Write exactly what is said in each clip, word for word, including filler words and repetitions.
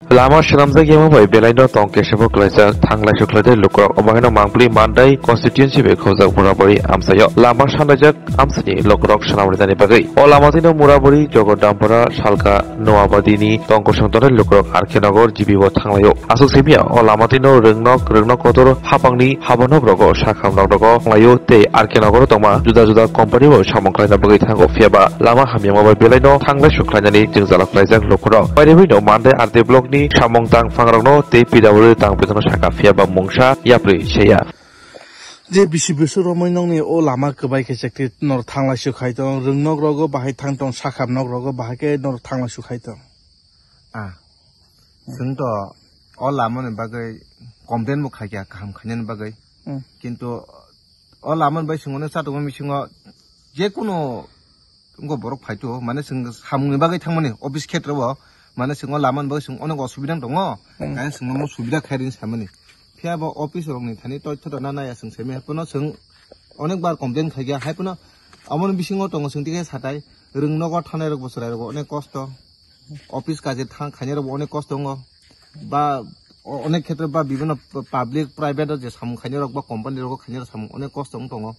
Lama swnamjak yama bai belaino tong kesebo klaijak thanglai sukhlaijak lukurok. Omo haino Mangpili Mandai constituency bai khobjak Murabari amchaio lama sanlaijak amchaini lukurok swnamlainani bagwi. O lama tino Murabari, Jogordampara, Salka, Noabadini tong kosong tongnai lukurok R K Nogor G B o thanglaio. Aswk simiya o lama tino Rwngnok, Rwngnok kotor hapangni habanok rogo sakham nok rogo thanglaio tei R K Nogor tongma juda juda company bo samung khlaina bagwi thango. Phiyaba lama hamyama bai belaino thanglai sukhlainani jwngjalo khlaijak lukurok. Pairibwino Mandai R D block ni samung tang phangrokno tei P W tang pithangno sakha, phiyaba mungsa yapri seya. Je bisi bisi romoi nongni o lama kwbai khe chekti nor thanglai sukhai tong, Rwngnok rogo bahai thang tong, sakham nok rogo bahai khe nor thanglai sukhai tong. Ah, chwng to o lama ni bagwi complain bo khaikha, kaham khainani bagwi. Hmm. Kintu o lama ni bagwi chwng ono chatungma bisingo je kuno wngkha borok phaito, mane chwng samungni bagwi thangmani office khetreo, mane chwng o lama ni bagwi chwng onek osubida tongo, hmm, kaya chwng omo subida khairi samani. Phiya bo office rokni thani toitho tana naya chwng semi, haiphano chwng onek bar complain khaikha, haiphano amoni bisingo tongo chwng tikhe satai, Rwngnogo thanai rok bo chwrai rok onek kosto, office kaje thang khainai rok bo onek kosto wngo, ba o-, onek khetre ba bibhinno p-, public private o je samung khainai rok ba company rogo khainai rok samung onek kosto wng tongo.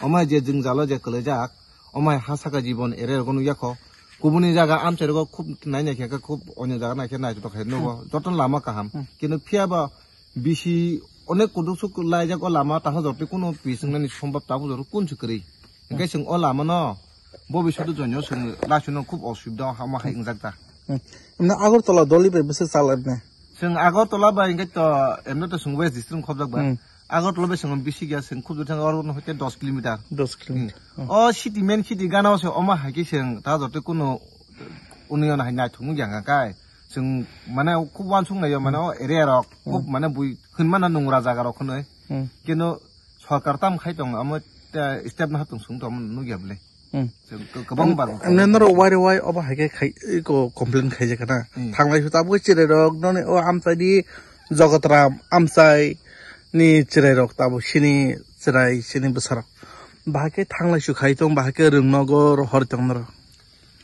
Omo hai je jwngjalo je kwlaijak, omo hai ha saka jibon ere rogo nukya kho. Kubuni jaga amchai rogo khub nai nai khe khub onyo jaga nai khe naithotok khe nugo. Hmm. Joto lama kaham. Hmm. Kintu phiya ba bisi onek kuduksuk laijak o lama taha jotwi kuno pi swngnani sombab tabuk jotwi kunsu kwrwi. Hwnkhe chwng o lama no bobiswt o joino chwng laisino khub osubida o hama hai wngjak ta. Hmm. Emne Agartala doli bai bwswk chalai ne? Chwng Agartala bai hwnkhe to emne to chwng West District khobjak ba. Hmm. Agartala bai chwng bisi gya chwng khub jotwi oro no hoite dos kilometer. Dos kilometer. Hmm. Hmm. O city main city gana o se omo hai khe chwng ta jotwi kuno union hai naithok nukya hwnkha kai. Chwng mane khub uansuk naio mane o area rok khub mane bui hwnmano nungra jaga rok hwnwi. Hmm. Keno sorkar tam khai tong amo step no hatung sung tong nukya bwle. Hmm. Chwng kwbang bar. Emne norok wari wai obo hai khe khai ko complain khaijak na. Hmm. Thanglai su tabuk chwrai rok noni o amchai di Jogotram amchai ni chwrai rok tabuk sini chwrai sini bwsarok. Bahai khe thanglai su khai tong bahai khe Rwngnogo hor tong norok.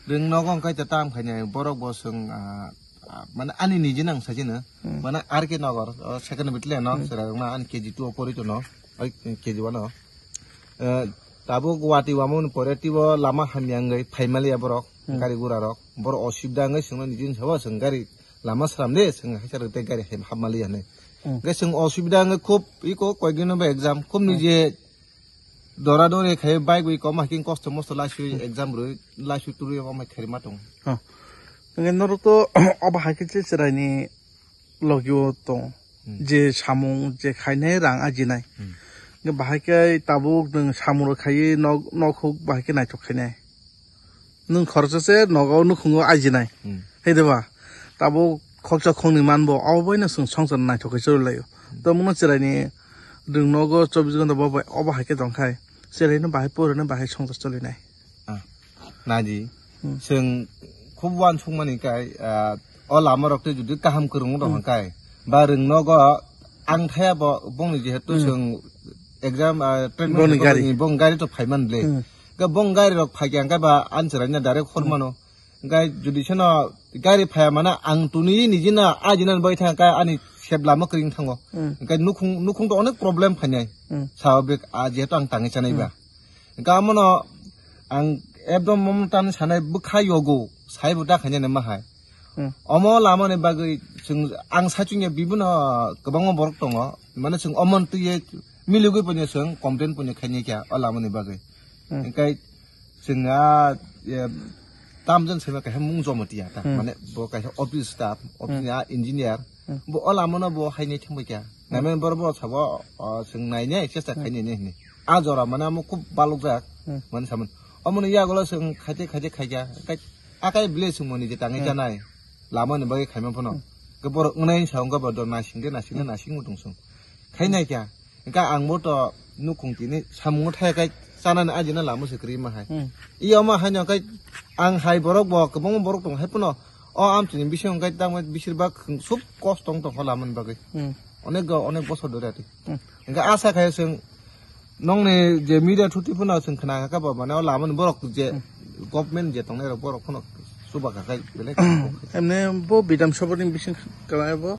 Rwngnogo hwnkhe ta tam khainai borok bo chwng, ah, ah, mane ani niji nang sajino. Hmm. Mane R K Nogor, o second battalion no, hmm, chwrai rok na ani K G two o pori tono, oi K G one o. Eh, tabuk wati wamani pore tibo lama hamya wngwi phaimaliya borok, hmm, gari gura rok. Borok osubida wngwi chwngno niji sabo chwng gari lama sram de, chwng haisa rwgwi tei gari hai hapmaliya hinwi. Hmm. Hwnkhe chwng osubida wngwi khub iko koyekdino bai exam, khub, hmm, nije dora dori khai bike bai kom haking kosto mosto laisui, hmm, exam rwi laisui turui omo khairima tongo. Oh. Hwnkhe norok to obo hai khe chwraini logio tong. Hmm. Je samung je khainai rang ajinai. Hmm. Hwnkhe bahai khe tabuk nwng samung rok khaiwi nok, nok huk bahai khe naithok khainai. Nwng khoroksa se nogo nukhungo ajinai. Hmm. Hai de ba? Tabuk khoksa khoknwi manbo, abo bai no chwng swngchar naithok khe choli laio. Hmm. Tamo no chwraini nwng nogo chobbish ghonta bo bai, obo hai khe tong khai. Chwraino bahai purino bahai swngchar cholinai. Ah, naidi. Hmm. Chwng khub uansukmani kai, ah, o lama rok tei jodi kaham kwrwng wng tong, hmm, kai, ba rwng nogo ang thaya bo bongni jehetu, hmm, chwng exam, ah, training bongni gari. Bongni gari to phaiman le. Hmm. Ga bong gari rok phai khe ang kai ba answer na direct hor, hmm, mano. Hwnkhe jodi seno gari phaya mana ang tuni niji na ajina bai thang khe ani sep lama kwrwng thango. Hmm. Hwnkhe nukhung, nukhung to onek problem phainai. Hmm. Sababik, ah, jehetu ang tangwi chanai ba. Hmm. Hwnkhe amono ang ekdom momo tamni sanai bwkha yogo saibo da khainani ma hai. Hmm. Omo lamani bagwi chwng, ang saichung ya bibino kwbangma borok tongo. Mane chwng omo twiwi miligwi poino chwng complain poino khainai kha o lamani bagwi. Hmm. Hwnkhe chwng a, e, tamjani simi kaisa mung jomo tiya ta. Hmm. Mane bo kaisa office staff, office, hmm, ni a engineer. Hmm. Bo o lamano bo hainai thangbai kha. Hmm. Naimani borok bo sabo, o, chwng nainai, chesta, hmm, khainai hinwi. A jora mane amo khub balukjak, hmm, mane samani. Omoni yagulo chwng khaite khaite khaikha. Akai bile chwng mani je tangwi, hmm, chanai. Lamani bagwi khaima phano. Hmm. Ke borok wngnai sa wngkha ba do nasing de, nasing de, hmm, nasing mutung sung. Khai nai kha. Hwnkhe ang bo to nukhung tini samungo thaya khai chanani ajina lama se kwrwi ma hai. Hmm. Iya ma haino khai ang hai borok bo kwbangma borok tong hai phano o amchini bisingo khai tamo bisir bak sub kosto wng tong kha lamani bagwi. Hmm. Onek go, onek bosor dori ati. Hmm. Hwnkhe asa khai chwng nongni je media thuti phano chwng khna kha ba mane o lamani borok je, hmm, government je tongnai rok borok phano Chuba kakai belai. Emne bo Bidhan Sabha ni bising kalai bo.